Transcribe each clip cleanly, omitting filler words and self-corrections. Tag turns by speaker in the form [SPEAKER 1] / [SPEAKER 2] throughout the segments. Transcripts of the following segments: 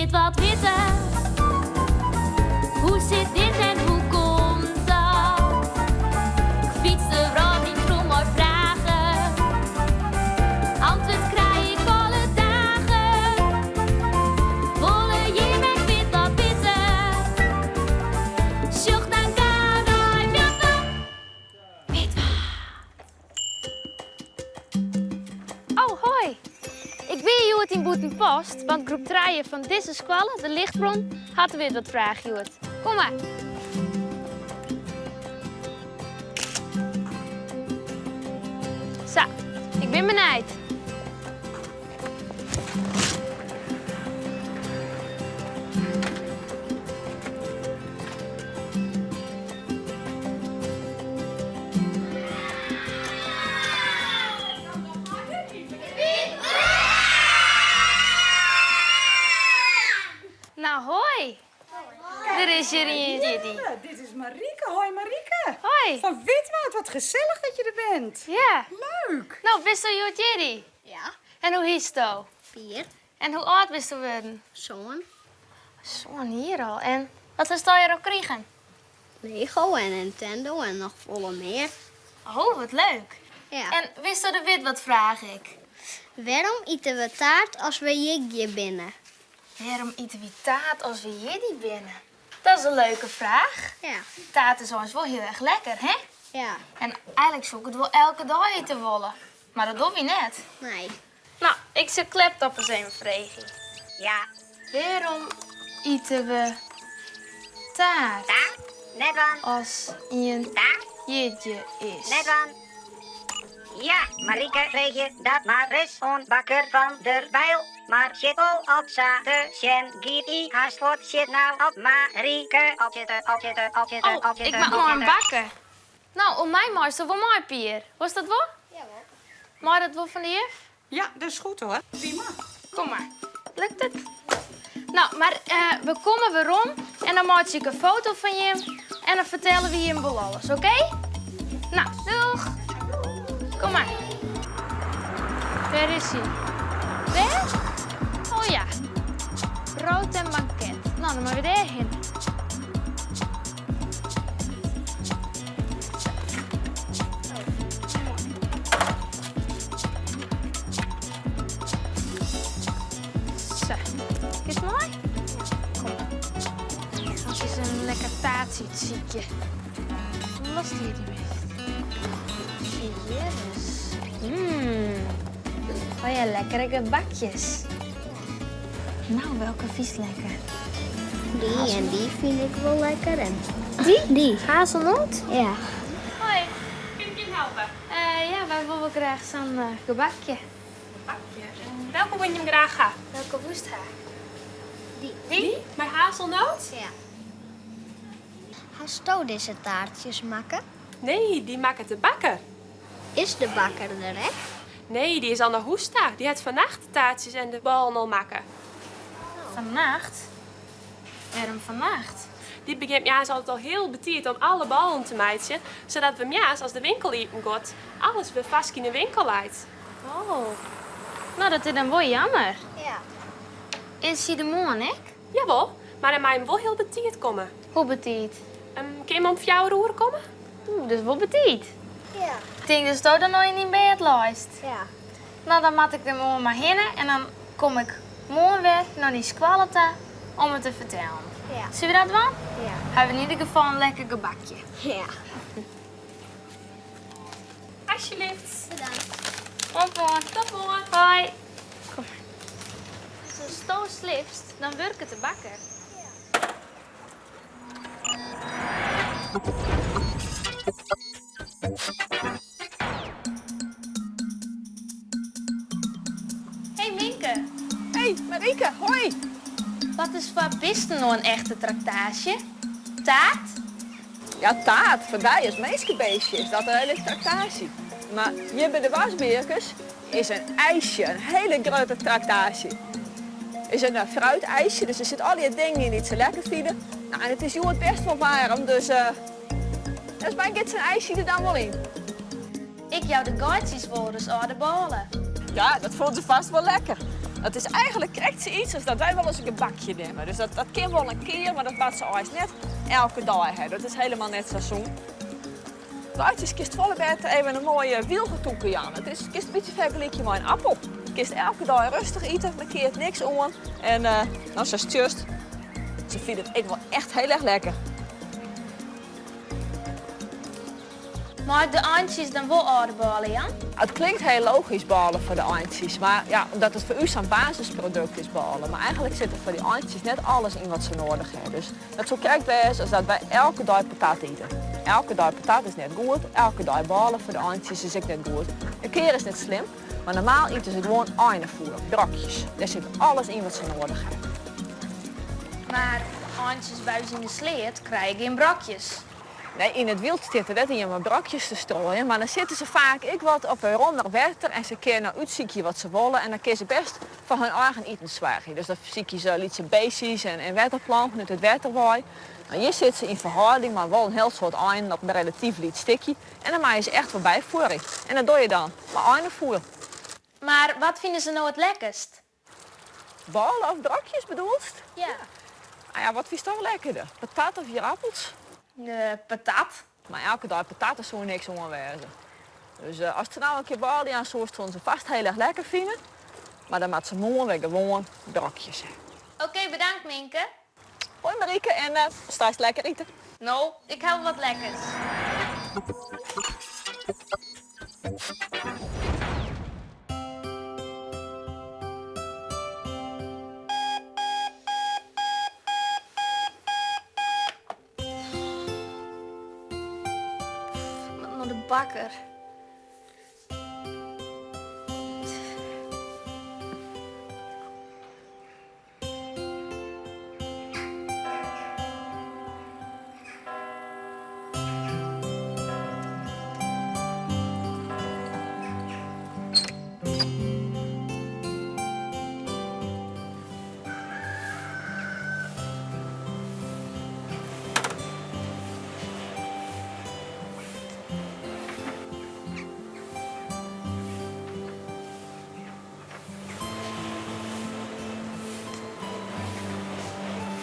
[SPEAKER 1] wit wat witte. Hoe sit dit en hoe komt dat? Ik fyts de wrâld yn troch mei fragen. Antwurd krij ik alle dagen. Wolle jim ek wit wat witte? Sjoch dan gau nei Witwat! Witwat!
[SPEAKER 2] Oh, hoi! Ik bin hjoed yn Bûtenpost, want groep trije fan dizze skoalle, de Lichtbron, hat de witwatfraach hjoed. Kom mar! Sa, ik bin benijd. Nou, hoi. Der is hjir ien.
[SPEAKER 3] Dit is Marieke. Hoi Marieke.
[SPEAKER 2] Hoi.
[SPEAKER 3] Fan Witwat, wat gesellich dat je der bent.
[SPEAKER 2] Ja.
[SPEAKER 3] Leuk.
[SPEAKER 2] No, bisto hjoed jierdei?
[SPEAKER 4] Ja.
[SPEAKER 2] En hoe hietsto?
[SPEAKER 4] Pier.
[SPEAKER 2] En hoe âld bisto wurden?
[SPEAKER 4] Sân.
[SPEAKER 2] Sân jier al. En wat hasto hjir al krigen?
[SPEAKER 4] Lego en Nintendo en noch folle mear.
[SPEAKER 2] Oh, wat leuk.
[SPEAKER 4] Ja.
[SPEAKER 2] En witsto de witwatfraach ek?
[SPEAKER 4] Wêrom ite we taart as we jierdei binne?
[SPEAKER 2] Wêrom ite wy taart as we jierdei binne? Dat is in leuke fraach.
[SPEAKER 4] Ja.
[SPEAKER 2] Taart is eins wol hiel erch lekker, hè?
[SPEAKER 4] Ja.
[SPEAKER 2] En eigenlik soe ik it wol elke dei ite wolle. Mar dat dogge wy net.
[SPEAKER 4] Nee.
[SPEAKER 2] No, ik sil Kleptop ris even freegje.
[SPEAKER 5] Ja.
[SPEAKER 2] Wêrom ite we taart
[SPEAKER 5] Taart? Net dwaan.
[SPEAKER 2] as ien
[SPEAKER 5] Taart?
[SPEAKER 2] jierdei is?
[SPEAKER 5] Net dwaan. Ja, Marieke, freegje dat mar ris oan bakker Van der Bijl. Mar sjit wol op sa te sjen giet hy hast fuort. Sjit nou op Marieke, op sitte, op sitte, op sitte,
[SPEAKER 2] Oh,
[SPEAKER 5] op sitte,
[SPEAKER 2] ik moat
[SPEAKER 5] op
[SPEAKER 2] mei in
[SPEAKER 5] sitte.
[SPEAKER 2] bakker. No, om my meisto wol mei, Pier. Wolst dat wol?
[SPEAKER 4] Jawol.
[SPEAKER 2] Mei dat wol fan de juf?
[SPEAKER 3] Ja, dat is goed hoor. Prima.
[SPEAKER 2] Kom mar. Lukt it? No, mar we komme werom en dan meitsje ik in foto fan jim en dan fertelle we jim wol alles, oké? No, doeg! Kom mar. Wêr is hy? Wêr? Oh ja. Brood en banket. No, dan moatte we dêrhinne. Sa, kinst mei? Kom. Als je een lekker taartje sykje. Los die die mist. Jezus. Mmm. Oh ja, lekkere gebakjes. Nou, welke vies lekker?
[SPEAKER 4] Dy en dy fyn ik wol lekker en
[SPEAKER 2] Dy?
[SPEAKER 4] Dy.
[SPEAKER 2] Hazelnoot?
[SPEAKER 4] Ja.
[SPEAKER 2] Hoi, kin ik jim helpe? Ja, wy wolle graach sa'n gebakje.
[SPEAKER 6] Gebakje? En welke wolle jim graach ha?
[SPEAKER 2] Welke woest ha?
[SPEAKER 4] Dy.
[SPEAKER 6] Dy? Mei hazelnoot?
[SPEAKER 4] Ja. Hasto dizze taartsjes makke?
[SPEAKER 6] Nee, dy makket de bakker.
[SPEAKER 4] Is de bakker der ek?
[SPEAKER 6] Nee, dy is al nei hûs ta. Dy hat fannacht de taartsjes en de bôlen al makke.
[SPEAKER 2] Fannacht? Wêrom fannacht?
[SPEAKER 6] Dy begjint moarns altyd al hiel betiid om alle bôlen te meitsjen, sadat we moarns as de winkel iepen giet, alles wer farsk yn de winkel leit.
[SPEAKER 2] Oh, no dat is dan wol jammer.
[SPEAKER 4] Ja.
[SPEAKER 2] Is hy der moarn ek?
[SPEAKER 6] Jawol, mar dan mei him wol hiel betiid komme.
[SPEAKER 2] Hoe betiid?
[SPEAKER 6] Kin him om fjouwer oere komme?
[SPEAKER 2] Oeh, dat is wol betiid.
[SPEAKER 4] Ja.
[SPEAKER 2] Ik tink datsto dan noch yn dyn bêd leist.
[SPEAKER 4] Ja.
[SPEAKER 2] No, dan moat ik der moarn mar hinne en dan kom ik moarn wer nei dyn skoalle ta om it te fertellen.
[SPEAKER 4] Ja.
[SPEAKER 2] Sille we dat dwaan?
[SPEAKER 4] Ja.
[SPEAKER 2] Hawwe we yn ieder gefal in lekker gebakje.
[SPEAKER 4] Ja.
[SPEAKER 6] Alsjeblieft.
[SPEAKER 4] Bedankt.
[SPEAKER 2] Oant moarn.
[SPEAKER 6] Tot moarn.
[SPEAKER 2] Hoi. Kom mar. Asto sliepst, dan wurket de bakker. Hey Minke.
[SPEAKER 7] Hey Marieke, hoi.
[SPEAKER 2] Wat is foar bisten no in echte traktaasje? Taart?
[SPEAKER 7] Ja, taart. Foar dy as minskebeestje is dat in hele traktaasje. Mar hjir by de wasbearkes is in ijsje in hele grutte traktaasje. Is in fruitijsje, dus der sit allegear dingen yn dy't se lekker fine. Nou, en it is hjoed bêst wol waarm, dus neffens my giet sa'n ijsje der dan wol yn.
[SPEAKER 2] Ik jou de geitsjes wolris âlde bôle.
[SPEAKER 7] Ja, dat fûnen se fêst wol lekker. Dat is eigenlik krekt sayts as dat wy wolris in gebakje nimme. Dus dat kin wol in kear, mar dat moat se eins net elke dei ha. Dat is helemaal net sa sûn. De eintsjes kinst folle better even in moaie wylgetûke jaan. It is, kinst in bytsje fergelykje mei in appel. Kinst elke dei rêstich ite, der keart niks oan. En no, sa stjust, se fine it ek wol echt hiel erch lekker.
[SPEAKER 2] Mei de eintsjes dan wol âlde bôle jaan?
[SPEAKER 7] It klinkt hiel logysk, bôle foar de eintsjes, mar ja, omdat it foar ús sa'n basisprodukt is, bôle. Mar eigenlik sit der foar dy eintsjes net alles yn wat se noadich ha. Dus dat soe krekt wêze as dat wy elke dei patat ite. Elke dei patat is net goed, elke dei bôle foar de eintsjes is ek net goed. In kear is net slim, mar normaal ite se gewoan einefoer, brokjes. Dêr sit alles yn wat se noadich ha.
[SPEAKER 2] Mar eintsjes by ús yn de sleat krije gjin brokjes.
[SPEAKER 7] Nee, yn it wyld stiet der net ien mei brokjes te strooien, mar dan sitte se faak ek wat op in rommer wetter en se kinne no útsykje wat se wolle en dan kinne se best foar hun eigen iten soargje. Dus dan sykje se lytse beestjes en wetterplanten út it wetter wei. No, hjir sitte se yn ferhâlding mei wol in hiel soad einen op in relatyf lyts stikje en dan meie se echt wol byfuorje. En dat dogge je dan mei einefoer.
[SPEAKER 2] Mar wat fine se no it lekkerst?
[SPEAKER 7] Bôle of brokjes bedoelst?
[SPEAKER 2] Ja.
[SPEAKER 7] Ah ja, wat fynst dan lekkerder? Patat of ierappels?
[SPEAKER 2] Patat.
[SPEAKER 7] Mar elke dei patat der soe niks oan wêze. Dus ast se no in kear bôle jaan soest, soenen se fêst hiel erch lekker fine. Mar dan moat se moarn wer gewoan brokjes ha.
[SPEAKER 2] Oké, bedankt Minke.
[SPEAKER 7] Hoi Marieke en straks lekker ite.
[SPEAKER 2] No, ik ha wol wat lekkers. Ik moat nei de bakker.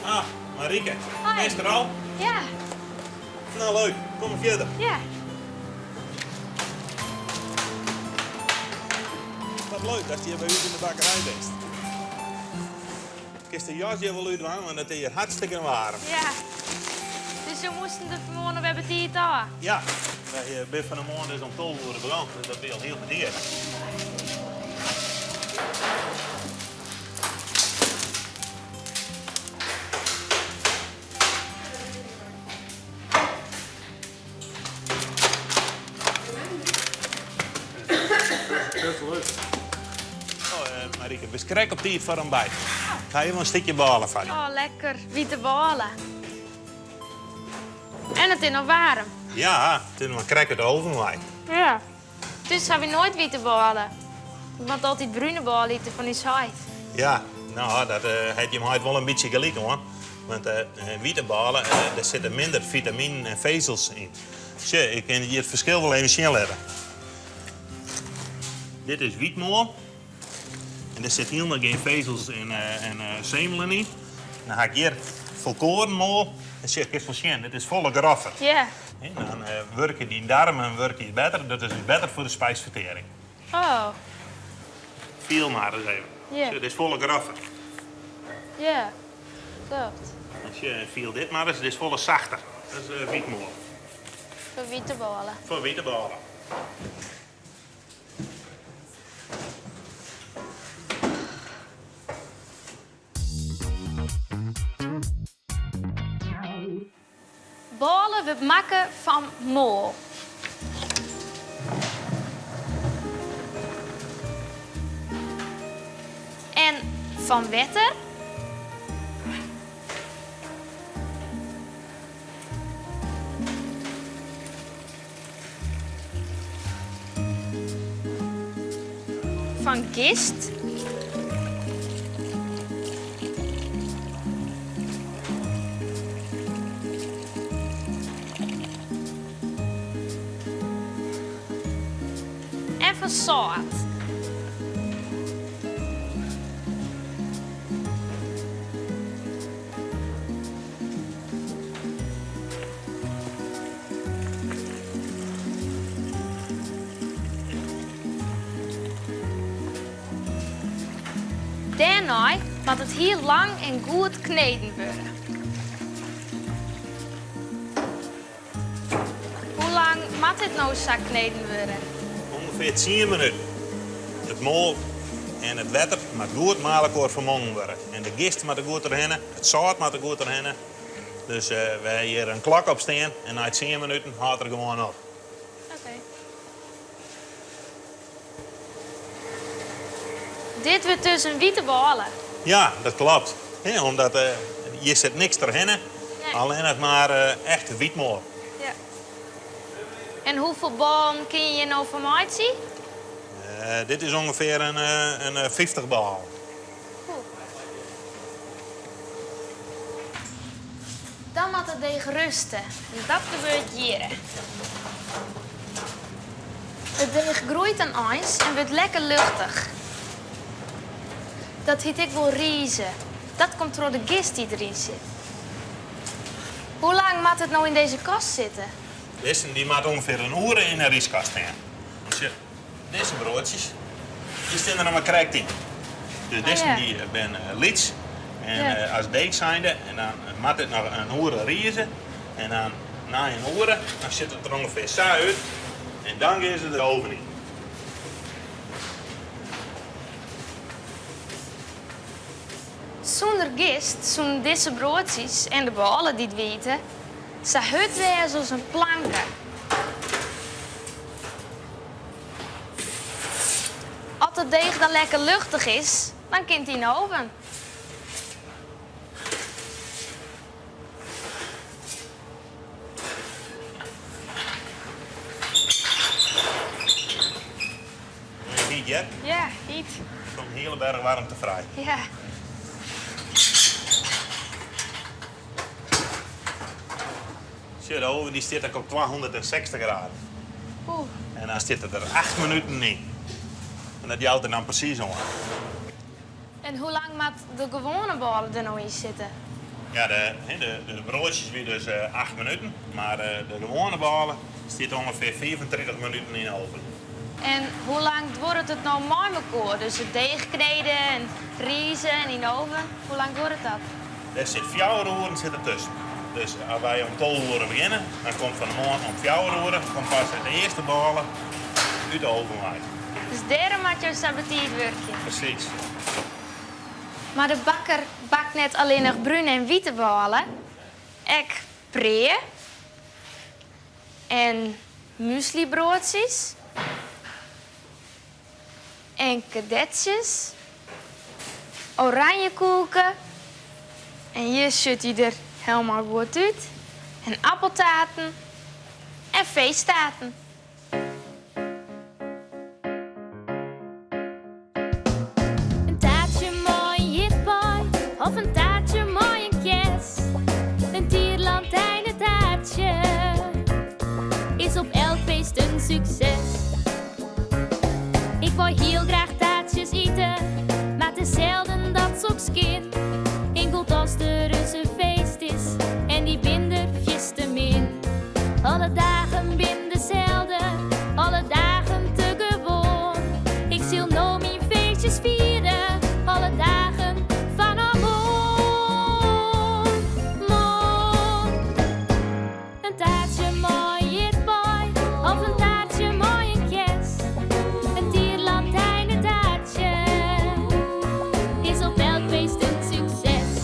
[SPEAKER 8] Ah, Marieke. Bist der al?
[SPEAKER 2] Ja.
[SPEAKER 8] No leuk, kom mar fierder.
[SPEAKER 2] Ja.
[SPEAKER 8] Wat leuk datst hjir by ús yn de bakkerij bist. Kinst de jas hjir wol útdwaan, want it is hjir hartstikke waarm.
[SPEAKER 2] Ja. Dus jo moasten der fan 'e moarn wer betiid ôf?
[SPEAKER 8] Ja, wy binne fan 'e moarn dus om 12 oere begûn, dus dat wie al hiel betiid. Best leuk. Oh, Marieke, bist krekt op tiid foar ontbijt. Ik ha even in stikje bôle foar dy.
[SPEAKER 2] Oh, lekker. Wite bôle. En it is noch waarm.
[SPEAKER 8] Ja, it is noch krekt út de oven wei.
[SPEAKER 2] Ja. Thús ha wy noait wite bôle. We moatte altyd brune bôle ite fan ús heit.
[SPEAKER 8] Ja, no, dat hat jim heit wol in bytsje gelyk oan. Want wite bôle, dêr sitte minder fitaminen en fezels yn. Sjoch, ik kin hjir it ferskil wol even sjen litte. Dit is wytmoal. En dêr sit hielendal gjin fezels en zemelen yn. Dan ha ik hjir folkoarenmoal. En sjoch, kinst wol sjen, dit is folle groffer.
[SPEAKER 2] Ja.
[SPEAKER 8] En dan wurkje dyn darmen wurkje better. Dat is dus better foar de spijsvertering.
[SPEAKER 2] Oh.
[SPEAKER 8] Fiel mar ris even.
[SPEAKER 2] Ja.
[SPEAKER 8] Sjoch, dit is folle groffer.
[SPEAKER 2] Ja, klopt.
[SPEAKER 8] En sjoch, fiel dit mar ris, dit is folle sachter. Dat is wytmoal.
[SPEAKER 2] Foar wite bôle.
[SPEAKER 8] Foar wite bôle.
[SPEAKER 2] Bôle wurdt makke fan moal. En fan wetter. Fan gist. En fan sâlt. Dêrnei moat it hiel lang en goed kneden wurde. Hoe lang moat dit no sa kneden wurde?
[SPEAKER 8] Ungefear tsien minuten. It moal en it wetter moat goed mei elkoar fermongen wurde. En de gist moat der goed trochhinne, it sâlt moat der goed trochhinne. Dus we ha hjir in klok op stean en nei tsien minuten hâldt er gewoan op.
[SPEAKER 2] Oké. Dit wurdt dus in wite bôle.
[SPEAKER 8] Ja, dat klopt. Omdat hjir sit niks trochhinne, allinnich mar echt wytmoal.
[SPEAKER 2] Ja. En hoefolle bôlen kinne je hjir no fan meitsje?
[SPEAKER 8] Dit is ûngefear in 50 bôlen.
[SPEAKER 2] Dan moat it deeg rêste en dat gebeurt hjir. It deeg groeit dan eins en wurdt lekker luchtich. Dat hjit ek wol rize. Dat komt troch de gist dy't deryn sit. Hoe lang moat it no yn dizze kast sitte?
[SPEAKER 8] Dizze dy moat ûngefear in oere yn 'e ryskast stean. Dizze broadsjes, dy stean der noch mar krekt yn. Dus dizze dy binne lyts en as deeg zijnde en dan moat dit noch in oere rize en dan nei in oere dan sjocht it der ûngefear sa út en dan gean se de oven yn.
[SPEAKER 2] Sûnder gist soenen dizze broadsjes en de bôle dy't we ite sa hurd wêze as in planke. As it deeg dan lekker luchtich is, dan kin it yn de oven.
[SPEAKER 8] Hyt, hear.
[SPEAKER 2] Ja, hyt.
[SPEAKER 8] Der komt in hiele berch waarmte frij.
[SPEAKER 2] Ja.
[SPEAKER 8] Sjoch, de oven dy stiet ek op 260 graden.
[SPEAKER 2] Oeh.
[SPEAKER 8] En dan stiet it der 8 minuten yn. En dat jout er dan presys oan.
[SPEAKER 2] En hoe lang moat de gewoane bôle der no yn sitte?
[SPEAKER 8] Ja, de, de broadsjes wie dus 8 minuten, mar de gewoane bôle stiet ûngefear 35 minuten yn de oven.
[SPEAKER 2] En hoe lang duorret it no mei mekoar? Dus it deeg knede en rize en yn de oven, hoe lang duorret dat?
[SPEAKER 8] Dêr sit fjouwer oeren sit der tusken. Dus as wy om 12 oere begjinne, dan komt fan 'e moarn om fjouwer oere komt pas de earste bôle út de oven wei.
[SPEAKER 2] Dus dêrom moat jo sa betiid wurkje.
[SPEAKER 8] Presys.
[SPEAKER 2] Mar de bakker bakt net allinnich brune en wite bôle, ek brea en mueslibroadsjes en kadetsjes, oranjekoeken en hjir sjocht hy der helemaal goed út en appeltaarten en feesttaarten.
[SPEAKER 1] In taartsje mei in jitbei of in taartsje mei in kers. In tierlantijnetaartsje is op elk feest in sukses. Ik wol hiel graach taartsjes ite, mar it is selden dat soks kin. Inkeld as der ris in feest is en dy bin der fierste min. Alle dagen bin deselde, alle dagen te gewoan. Ik sil no myn feestjes fiere, alle dagen fanôf moarn. Moarn. In taartsje mei ierdbei of in taartsje mei in kers. In tierlantijnetaartsje is op elk feest in sukses.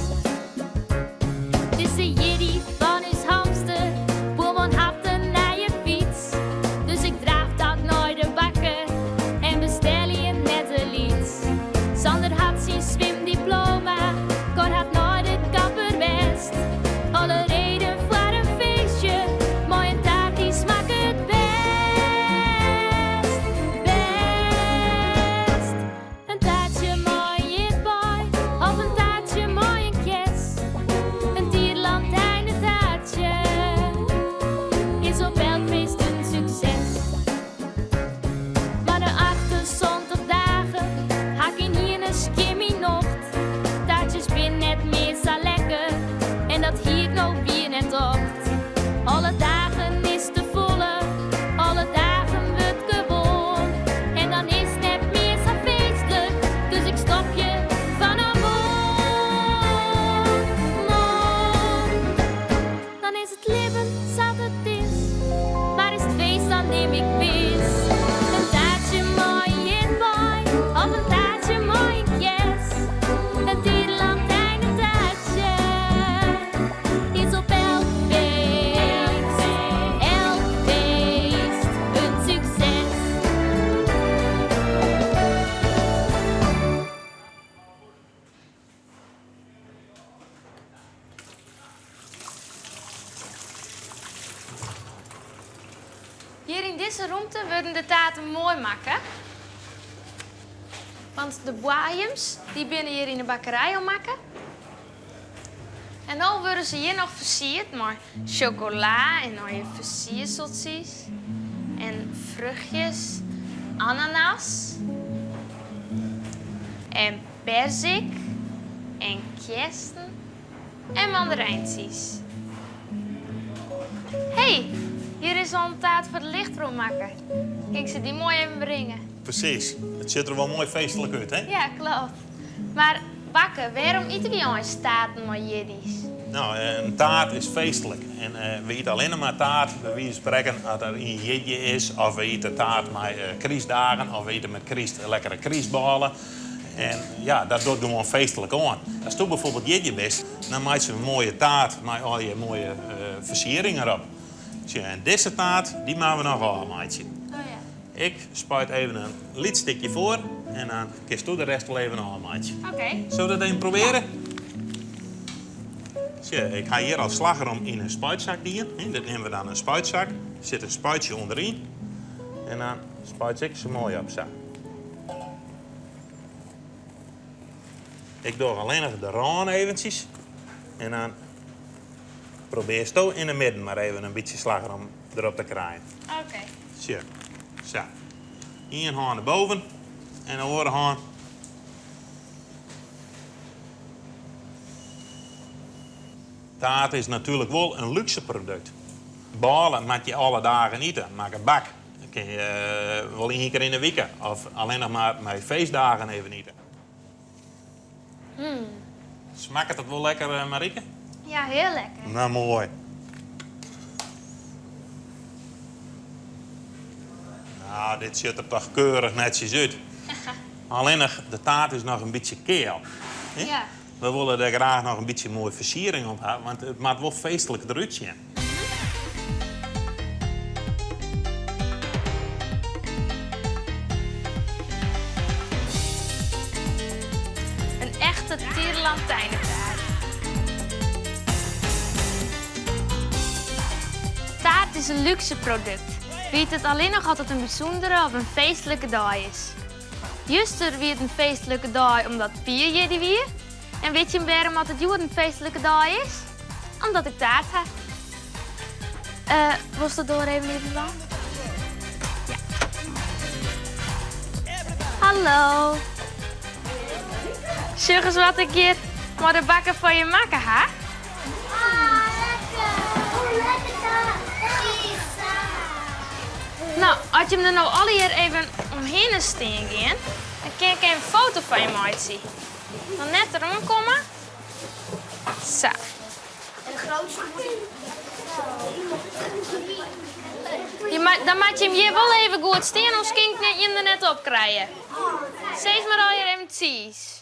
[SPEAKER 1] nim ik wis. In taartsje mei in ierdbei of in taartsje mei in kjers. In tierlantijnentaartsje is op elk feest, elk feest in sukses.
[SPEAKER 2] Hjir yn dizze rûmte wurde de taarten moai makke. Want de boaiems dy binne hjir yn de bakkerij al makke. En no wurde se hjir noch fersierd mei sjokola en allegear fersierseltsjes en fruchtjes, ananas en perzik en kjersen en mandarijntsjes. Hey, hjir is al in taart foar de lichtroom makke. Kin ik se dy moai even bringe?
[SPEAKER 8] Presys. It sjocht der wol moai feestlik út, hè?
[SPEAKER 2] Ja, kloppet. Mar bakker, wêrom ite wy eins taarten mei jierdeis?
[SPEAKER 8] No, in taart is feestlik. En we ite allinne mar taart, by wize fan sprekken, as der ien jierdei is, of we ite taart mei krystdagen, of we ite met kryst lekkere krystbôle. En ja, dat docht gewoan feestlik oan. Ast do bijvoorbeeld jierdei bist, dan meitsje we in moaie taart mei allegear moaie fersieringen erop. Sjoch, en dizze taart, dy moatte we noch ôfmeitsje.
[SPEAKER 2] Oh ja.
[SPEAKER 8] Ik spuit even in lyts stikje foar en dan kinst do de rest wol even ôfmeitsje.
[SPEAKER 2] Oké.
[SPEAKER 8] Sille we dat even probearje? Sjoch, ik ha hjir al slagroom yn in spuitsak dien. Dat neame we dan in spuitsak. Der sit in spuitsje ûnderyn. En dan spuit ik se moai op sa. Ik doch allinnich de rân eventsjes. En dan probearsto yn 'e midden mar even in bytsje slagroom derop te krijen.
[SPEAKER 2] Oké.
[SPEAKER 8] Sjoch, sa. Ien hân derboven en de oare hân. Taart is natuerlik wol in lúkse produkt. Bôle moat je alle dagen ite, mar gebak kinne je wol ien kear yn 'e wike of allinnich mar mei feestdagen even ite. Smakket it wol lekker, Marieke?
[SPEAKER 2] Ja, hiel lekker.
[SPEAKER 8] No, moai. No, dit sjocht der toch keurich netsjes út. Allinnich, de taart is noch in bytsje keal.
[SPEAKER 2] Ja.
[SPEAKER 8] We wolle dêr graach noch in bytsje moaie fersiering op ha, want it moat wol feestlik derút sjen.
[SPEAKER 2] In echte tierlantijnentaart. Taart is in lúkse produkt. We ite it allinnich as it in bysûndere of in feestlike dei is. Juster wie it in feestlike dei omdat Pier jierdei wie. En wit jim wêrom at it hjoed in feestlike dei is? Omdat ik taart ha. Eh, wolst de doar even iepen dwaan? Ja. Hallo. Sjoch ris wat ik hjir mei de bakker foar je makke ha.
[SPEAKER 4] Ah, lekker! Hoe lekker taart!
[SPEAKER 2] No, as jim der no allegear even omhinne stean gean, dan kin ik even in foto fan je meitsje. Dan net deroan komme. Sa.
[SPEAKER 4] En de grootste moet ik...
[SPEAKER 2] Je dan moat je him hjir wol even goed stean, oars kin ik jim der net op krije. Sis mar allegear even cheese.